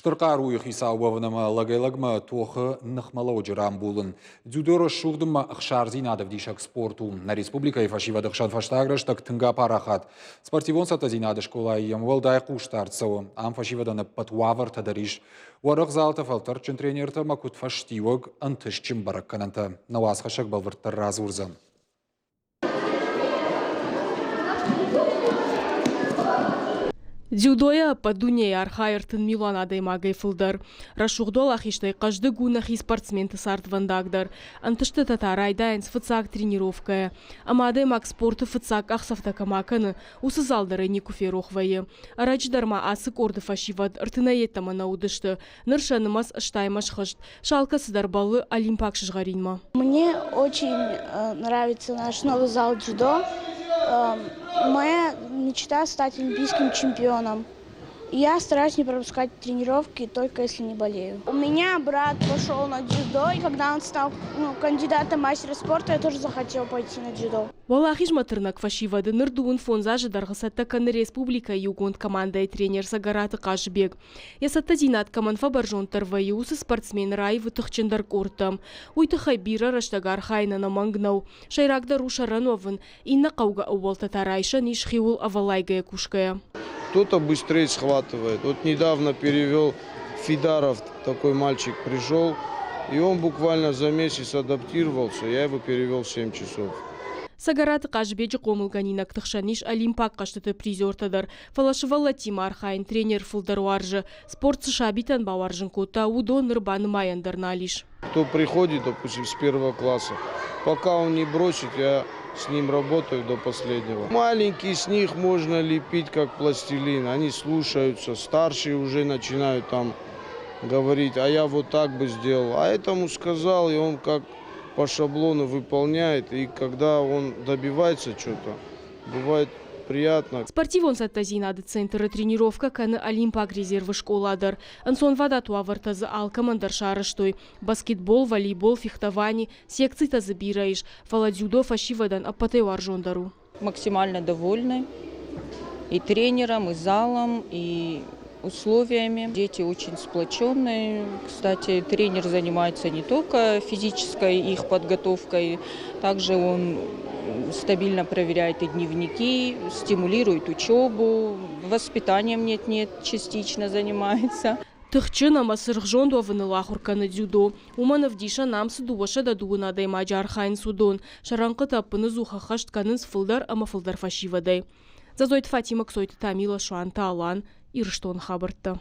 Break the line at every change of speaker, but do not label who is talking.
Стыр хъаруйы хицау уӕвын ӕмӕ лӕгӕй-лӕгмӕ тохы ныхмӕлӕуджы рамбулын. Дзюдо рӕсугъд ӕмӕ ӕхсардзинад ӕвдисӕг спорт у. Нӕ республикӕйы фӕсивӕды хсӕн фӕстаг рӕстӕг тынг апарахат. Спортивон цӕттӕдзинады скъолайы йӕм уӕлдай хъусдард цӕуы. Ам фӕсивӕдӕн ӕппӕт уавӕртӕ дӕр ис. Уӕрӕх залтӕ фӕлтӕрдджын тренертӕ ӕмӕ куыд фӕстиуӕг ӕнтыстджын бӕрӕггӕнӕнтӕ. Нӕ уацхӕссӕг бӕлвырддӕр радзурдзӕн.
Дзюдойӕ ӕппӕт дунейы архайы 30 милуан адӕймагӕй фылдӕр. Рӕсугъд уӕлахизтӕй хъӕздыг у нӕхи спортсменты цардвӕндаг дӕр. Ӕнтыстытӕ та райдайынц фыццаг тренировкӕйӕ. Ӕмӕ адӕймаг спорты фыццаг къахдзӕфтӕ кӕм акӕны, уыцы зал дӕр ӕй никуы ферох вӕййы. Ӕрӕджы дӕр ма ацы къорды фӕсивӕд ӕртынӕй йеддӕмӕ нӕ уыдысты. Ныр сӕ нымӕц стаймӕ схызт. Сӕ алкӕцыдӕр бӕллы олимпаг сызгъӕринмӕ.
Мне очень нравится наш новый зал дзюдо. Моя мечта стать олимпийским чемпионом. Я стараюсь не пропускать тренировки, только если не болею. У меня брат пошел на дзюдо, и когда он стал, ну, кандидатом мастера спорта, я тоже захотела пойти на дзюдо.
Уӕлахизмӕ тырнӕг фӕсивӕды ныр 25 азы дӕргъы цӕттӕ кӕны республикӕйы иугонд командӕйы тренер Цӕгӕраты Хъазыбег. Йӕ цӕттӕдзинад кӕмӕн фӕбӕрзонддӕр вӕййы, уыцы спортсмен раивы тыхджындӕр къордтӕм. Уый тыххӕй бирӕ рӕстӕг архайын ӕнӕмӕнг нӕу. Сӕйрагдӕр у сӕрӕн уӕвын, иннӕ хъӕугӕ ӕууӕлтӕ та райсӕн ис хиуыл ӕвӕллайгӕйӕ кусгӕйӕ.
Кто-то быстрее схватывает. Вот недавно перевел Фидаров, такой мальчик пришел, и он буквально за месяц адаптировался, я его перевел в 7 часов.
Цӕгӕраты Хъазыбеджы хъомылгӕнинӕгты хсӕн ис Олимпаг хъӕзтыты призертӕ дӕр, фӕлӕ сывӕллӕттимӕ архайын тренер фылдӕр уарзы. Спорт цы сабитӕн бауарзын кодта, уыдон ныр банымайӕн дӕр нал ис.
Кто приходит, допустим, с первого класса, пока он не бросит, я с ним работаю до последнего. Маленькие с них можно лепить как пластилин, они слушаются, старшие уже начинают там говорить, а я вот так бы сделал. А этому сказал, и он как по шаблону выполняет, и когда он добивается чего-то, бывает приятно.
Спортивон цӕттӕдзинады центры тренировкӕ кӕны Олимпаг резервы скъола дӕр. Ӕнцонвадат уавӕртӕ дзы алкӕмӕн дӕр сарӕзтой. Баскетбол, волейбол, фехтовани, секцитӕ дзы бирӕ ис, фӕлӕ дзюдо фӕсивӕдӕн ӕппӕтӕй уарзондӕр у.
Максимально довольны и тренером, и залом, и условиями. Дети очень сплоченные. Кстати, тренер занимается не только физической их подготовкой, также он стабильно проверяет и дневники, стимулирует учебу, воспитанием нет-нет, частично занимается.
Тыхджын ӕмӕ цыргъзонд уӕвыныл ахуыр кӕны дзюдо. Уымӕн ӕвдисӕн ам цы 220 адӕймаджы архайынц, уыдон. Сӕ рӕнхъытӕ ӕппынӕдзух ӕххӕст кӕнынц фылдӕр ӕмӕ фылдӕр фӕсивӕдӕй. Дзӕдзойты Фатимӕ, Кцойты Тамила, Суанты Алан, Ирыстоны хабӕрттӕ.